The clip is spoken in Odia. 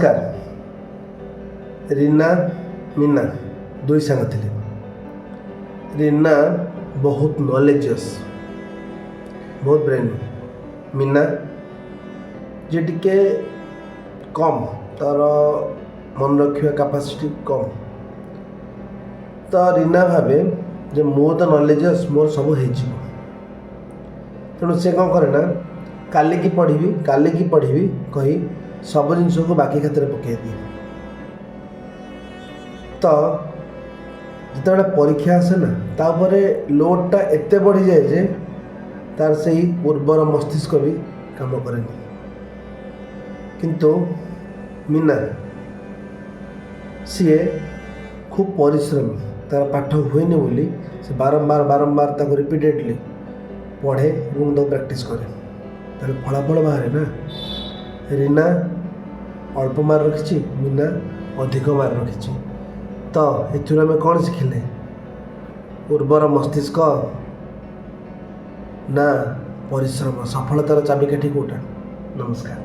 ନମସ୍କାର। ରୀନା, ମୀନା ଦୁଇ ସାଙ୍ଗ ଥିଲେ। ରୀନା ବହୁତ ନଲେଜିୟସ୍, ବହୁତ ବ୍ରେନ୍। ମୀନା ଯିଏ ଟିକେ କମ୍, ତା'ର ମନେ ରଖିବା କାପାସିଟି କମ୍। ତ ରୀନା ଭାବେ ଯେ ମୁଁ ତ ନଲେଜିୟସ୍, ମୋର ସବୁ ହେଇଯିବ। ତେଣୁ ସେ କ'ଣ କରେ ନା, କାଲିକି ପଢ଼ିବି, କାଲିକି ପଢ଼ିବି କହି ସବୁ ଜିନିଷକୁ ବାକି ଖାତାରେ ପକାଇ ଦିଏ। ତ ଯେତେବେଳେ ପରୀକ୍ଷା ଆସେ ନା, ତା ଉପରେ ଲୋଡ଼ଟା ଏତେ ବଢ଼ିଯାଏ ଯେ ତାର ସେଇ ଉର୍ବର ମସ୍ତିଷ୍କ ବି କାମ କରେନି। କିନ୍ତୁ ମୀନା, ସିଏ ଖୁବ୍ ପରିଶ୍ରମୀ। ତାର ପାଠ ହୁଏନି ବୋଲି ସେ ବାରମ୍ବାର ବାରମ୍ବାର ତାକୁ ରିପିଟେଡ଼ଲି ପଢ଼େ ଏବଂ ତାକୁ ପ୍ରାକ୍ଟିସ୍ କରେ। ତାହେଲେ ଫଳାଫଳ ବାହାରେ ନା, ରୀନା ଅଳ୍ପ ମାର୍କ ରଖିଛି, ମୀନା ଅଧିକ ମାର୍କ ରଖିଛି। ତ ଏଥିରୁ ଆମେ କ'ଣ ଶିଖିଲେ? ଉର୍ବର ମସ୍ତିଷ୍କ ନା ପରିଶ୍ରମ, ସଫଳତାର ଚାବିକାଠି କେଉଁଟା? ନମସ୍କାର।